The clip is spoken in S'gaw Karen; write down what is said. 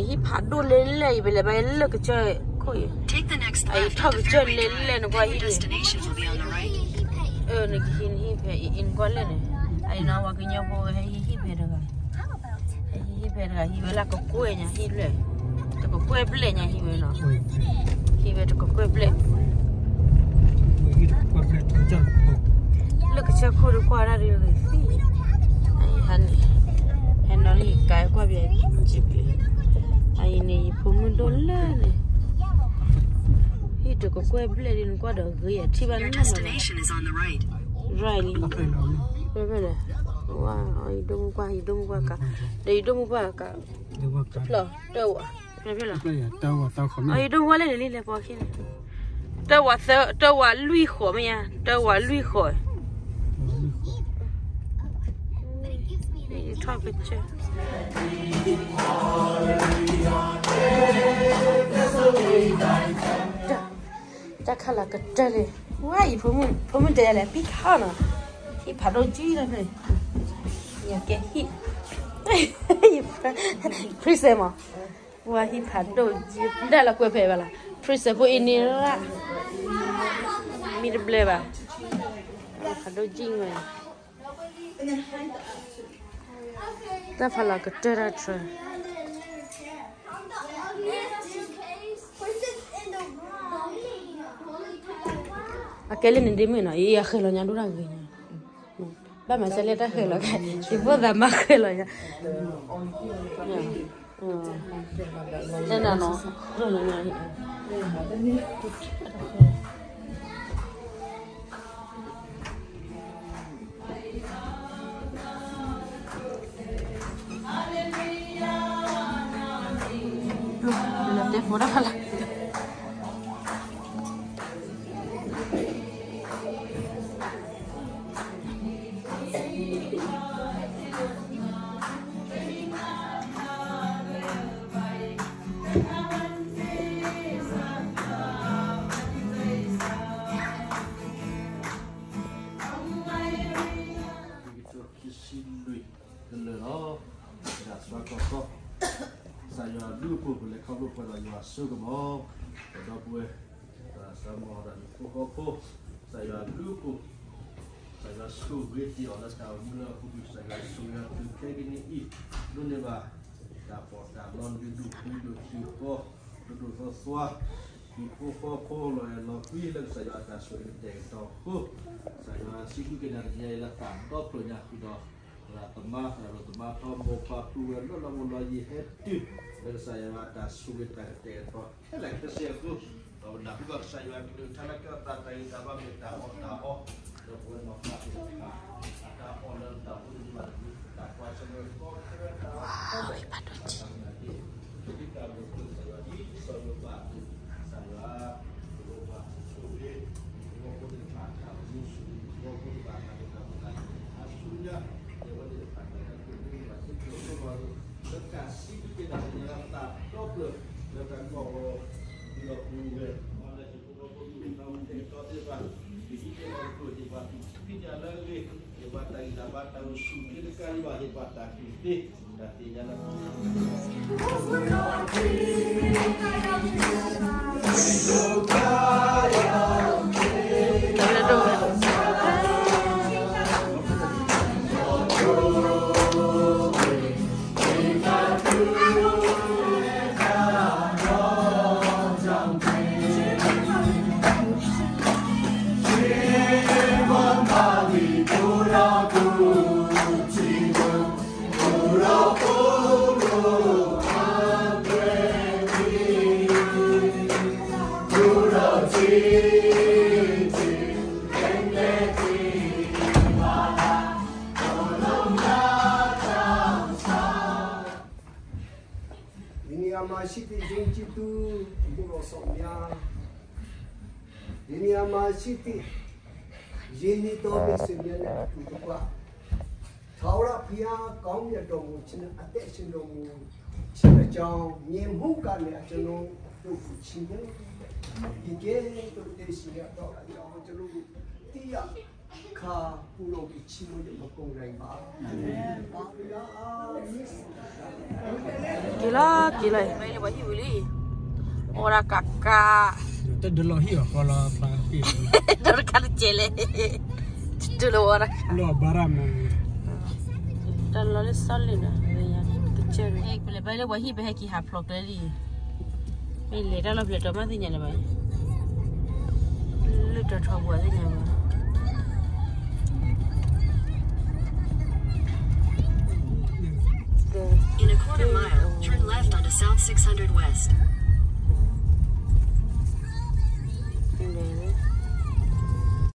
ဟံၣ်ဖးဒိၣ်လဲၣ်လဲၣ် ယပလဲၤဘၣ်လၢကစၢၢ်ခိၣ်အံၤ, အံၤထီၣ်ကစၢၢ်လဲၣ်လဲၣ် နကွၢ်ဟံၣ်, နကဟံၣ်ဟံၣ်ဖဲအံၤ နကွၢ်လဲၣ်န့ၣ်, အံၤနီၤ ပှၤကညီဖိဟဲဟံၣ်ဟံၣ်ဖဲတဂၤ, ဟဲဟံၣ်ဟံၣ်ဖဲတဂၤ ဟံၣ်ဝဲလၢကကွဲၢ်ညါဟံၣ်ဘျဲၣ်, တကကွဲၢ်ဘျဲၣ်ညါဟံၣ်ဝဲနီၤ, ဟံၣ်ဝဲတကကွဲၢ်ဘျဲၣ် လၢကစၢၢ်ခိၣ်တကွၢ်ဒၣ်ဒ်ဂ့ၤသံ, ဟဲနီၤလၢယကါကွၢ်ဘၣ်, အံၤန့ၣ် ယဖိမုၣ်ဒိၣ်လၢန့ၣ်, ဟံၣ်တကကွဲၢ်ဘျဲၣ်ဒ်နကွၢ်ဒီးဂ့ၤ ယထံၣ်ဘၣ်န့ၣ်လီၤ, right လံ, ဝဲဖဲလဲၣ်, ဝါ ယဒိၣ်မုၢ်ကွၢ် ယဒိၣ်မုၢ်ကွၢ်ကါ, ဒီးယဒိၣ်မုၢ်ကွၢ်ကါ, တဖျၢၣ် တၢ်ဝး, ဖဲဖဲလဲၣ်, ယဒိၣ်မုၢ်ကွၢ်လဲၣ်န့ၣ်လံ လဲၤပိာ်ခံန့ၣ်, တၢ်ဝးသၢ တၢ်ဝးလွံၢ်ဃီမ့ၢ်ဧါ, တၢ်ဝးလွံၢ်ဃီ, ထီၣ်ကစၢၢ် တၢ်ခါလီၤကတၢၢ်လံ, ဝါ ယဖိမုၣ်တဲယၤလဲၣ် ပံခါနီၤ, ဟံၣ်ဖးဒိၣ်ကံလီၤဖဲ, ယကဲဟံၣ်, princess မး, ဝါ ဟံၣ်ဖးဒိၣ်ကံ, ဒၣ်လီၤကွဲးဖဲဘၣ်လီၤ, princess ဖိအံၤန့ၣ်ရၣ်, မ့ၢ်တဘျဲဘၣ်, ဖးဒိၣ်ကံဝဲ တၢ်ဖးလီၤကတၢၢ်တၢ်ထၢ, အကဲလၢနဒ့မုၣ်နီၤ, ယဃဲၤလီၤညါဒိၣ်တၢ်ဂ့ၤညါ, ဘၣ်မၤစၢၤလၢတၢ်ဃဲၤလီၤ, ယဖိသးမါဃဲၤလီၤညါ, တနၤနီၤ, တဲဖိတၢ်ဖးလီၤ ခံဆံလွံၢ်ကလၢာ်လီၤ. တၢ်ဆၢကတီၢ်, ကစၢ်ယွၤဘျုးအဖှိၣ် ပလဲၤခီဖျိပှဲၤဒီးယွၤအစိကမီၤ, ဒီပုၢ်ဝဲၢ်, သရၣ်သမါဒီးဟံၣ်ဖိဃီဖိ, ကစၢ်ယွၤဘျုးအဖှိၣ်, ကစၢ်ယွၤဆိၣ်ဂ့ၤတ့ၢ်အီၤလၢတၢ်အိၣ်မူလၢအပူၤကွံာ်, ကစၢ်ယွၤဆိၣ်ဂ့ၤအီၤတုၤခဲကနံၣ်အံၤ, ဒိးန့ၢ်ဘၣ် တၢ်ပီးတၢ်လီ လုၢ်ဒိၣ်ပှ့ၤဒိၣ် ထံဃီ ဒိၣ်ဒိၣ်သီသီ, ဟံၣ်ဖိဃီဖိလီၤအဲၣ်လီၤကွံလၢကစၢ်ယွၤအတၢ်ဆိၣ်ဂ့ၤကတဲာ်ကတီၤအဃိ, ကစၢ်ယွၤစံးဘျုးက့ၤနၤတနံၤအံၤလၢသးဒီဖျၢၣ်ညါဃုာ်ဒီး သရၣ်သမါ သရၣ်ဒိၣ်သမါထီ မိၢ်ပၢ်ပုၢ်ဝဲၢ်လၢလီၤမူလီၤယံၤဟဲတုၤ လၢကစၢ်ယွၤအတၢ်ဆိၣ်ဂ့ၤတၢ်ကတဲာ်ကတီၤခဲလၢာ်ခဲဆ့အဃိ, ဒီးပနၢ်ဟူဘၣ်ကစၢ်ယွၤကလုၢ်ကထါလၢကဲထီၣ်သးတၢ်ဂံၢ်တၢ်ဘါမ့ၢ်တၢ်အီၣ်တၢ်အီ, ဒီပုၢ်ဝဲၢ်မၤသးသ့ၣ်တဖၣ် အတၢ်အီၣ်လၢတၢ်အိၣ်မူတဖၣ် တၢ်ကွၢ်ဆၢၣ်မဲာ်ကီခဲတၢ် ဝါ ဟံၣ်ဖးဒိၣ်ကံ တၢ်ဘျုးကစၢ်ယွၤ ဒ်စီၤယိၤဘး ကစၢ်ယွၤ ကအိၣ်ဘၣ်ဆိၣ်ဂ့ၤ ဟံၣ်ဖိဃီဖိသ့ၣ်တဖၣ် တၢ်အိၣ်မူဆူၣ်ချ့ ဟံၣ်ဖိဃီဖိသ့ၣ်တဖၣ် တၢ်ဒိၣ်တၢ်မုၢ်တၢ်ဆူညါ အဝဲသ့ၣ်တဖၣ် တၢ်ဒိၣ်တၢ်မုၢ်တၢ်ဆူညါ လၢတၢ်စံးဘျုးက့ၤတၢ်သ့ၣ်ညါ သးဒီဖျၢၣ် လၢတၢ်ကီၢ်ဒီး ဒီပုၢ်ဝဲၢ် မၤလၢဟံၣ်ဖိဃီဖိ မ့ၢ်တၢ်အိၣ်မူကဲထီၣ်သ့ၣ်တဖၣ် ကဟံးကဲထီၣ်သကိးသ့ၣ်တဖၣ် သ့ၣ်ညါလၢအဂ့ၤ ယဘၣ်တၢ်ဂံၢ်တၢ်ဘါတၢ်အိၣ်ဆူၣ်ချ့တကးဒံးဘၣ် ယဘၣ်တၢ်ကူၣ်သ့ တၢ်သ့ၣ်ညါလၢ ယနံၤအမၤဆံးတ့ၢ် ယိၤကံၢ်သူ အမိၢ်ဒီးစီၤမၠါ, ယနံၤအမၤဆံးတ့ၢ် ယနံၤဒီဘ့ၣ်စၢၤမၠါန့ၣ် အပူၤတကွၢ် ထာဝရဘုရား ကောင်းမြတ်တော်မူခြင်း အသက်ရှင်တော်မူခြင်းအကြောင်း မြင်မှုကနေ ကျွန်တော်တို့ကို ချီးမွမ်းရည်ကဲသို့ တင်စီရတော့အကြောင်း ကျွန်တော်တို့ သိရ ခါပူၤလို့ ချီးမွမ်းရမကုန်နိုင်ပါ။ အာမင်။ က့ၤလီၤ က့ၤလီၤ လၢပှၤဟံၣ်ပူၤလံ အိၣ်ဒၣ်ကးကး တဒုးလီၤဟံၣ်အီၤဃီလီၤ ဖျါဟံၣ် ဒီးတခါတကဲးလဲၣ် တဒုးလီၤဝဲဒၣ် လီၤဘၣ်ရၣ်မး တၢ်လီၤလၢ solid နီၤ တကဲး ပလဲၤဘၣ်လၢပှၤဟံၣ် ပဟဲက့ၤဟးဖျိးကျဲလံ မ့ၢ်လဲၤတၢ်လီၢ်ဖျဲးတီၤမးသ့ၣ်ညါလၢၤဘၣ် လၢတၢ်ထီၣ်ပှၤသ့ၣ်ညါဘၣ် In a quarter mile, turn left onto South six hundred West.